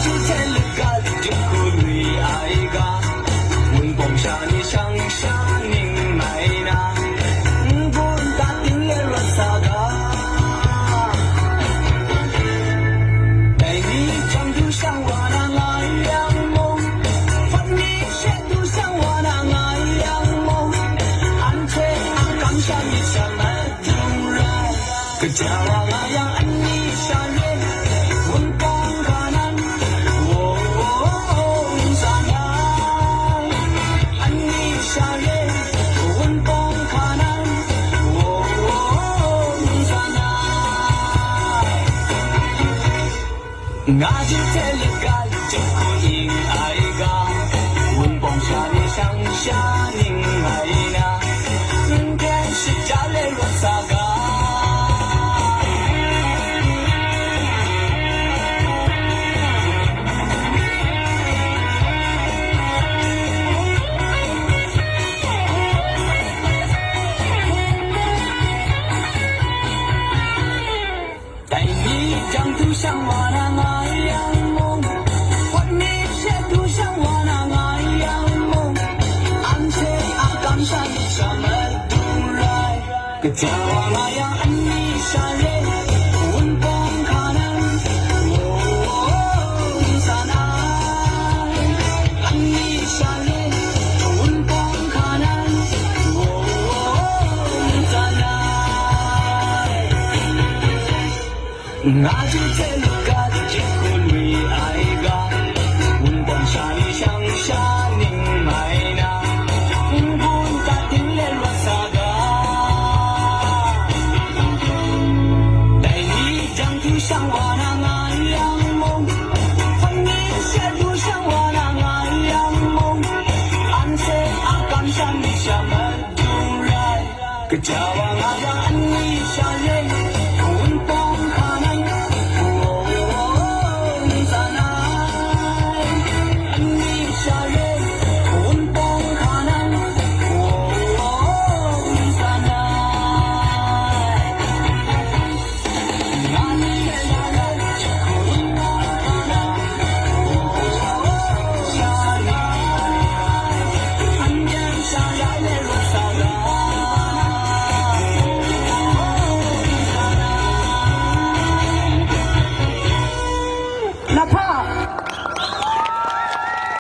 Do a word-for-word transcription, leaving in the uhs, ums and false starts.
Hte laga jahku lui ai ga, Wunpawng sha ni shang sha ning mai na, n-gun ta ting le rawt sa ga. Dai ni jang du shang wa na nga yang mung, hpawt ni she du shang wa na nga yang mung, anhte a kamsham myit sha madung rai. Kaja wa nga yang ani sha re, Wunpawng hka nan, wo, wo, wo, n za nai. Ani sha re, Wunpawng hka nan, wo, wo, wo, n za nai. Nga ju hte laga jahku ning ai ga, Wunpawng sha ni shang sha ning mai na, n-gun shaja le rawt sa ga. Dai ni jang du shang wa na nga yang mung, hpawt ni she du shang wa na nga yang mung, anhte a kamsham myit sha madung rai. Kaja wa nga yang ani sha re, Wunpawng hka nan, wo, wo, wo, n za nai. Ani sha re, Wunpawng hka nan, wo, wo, wo, n za nai. Nga ju hte laga jahku lui ai ga, Wunpawng sha ni shang sha ning mai na, n-gun ta ting le rawt sa ga. Dai ni jang du shang wa na nga yang mung, hpawt ni she du shang wa na nga yang mung, anhte a kamsham myit sha madung rai. Kaja wa nga yang ani sha re,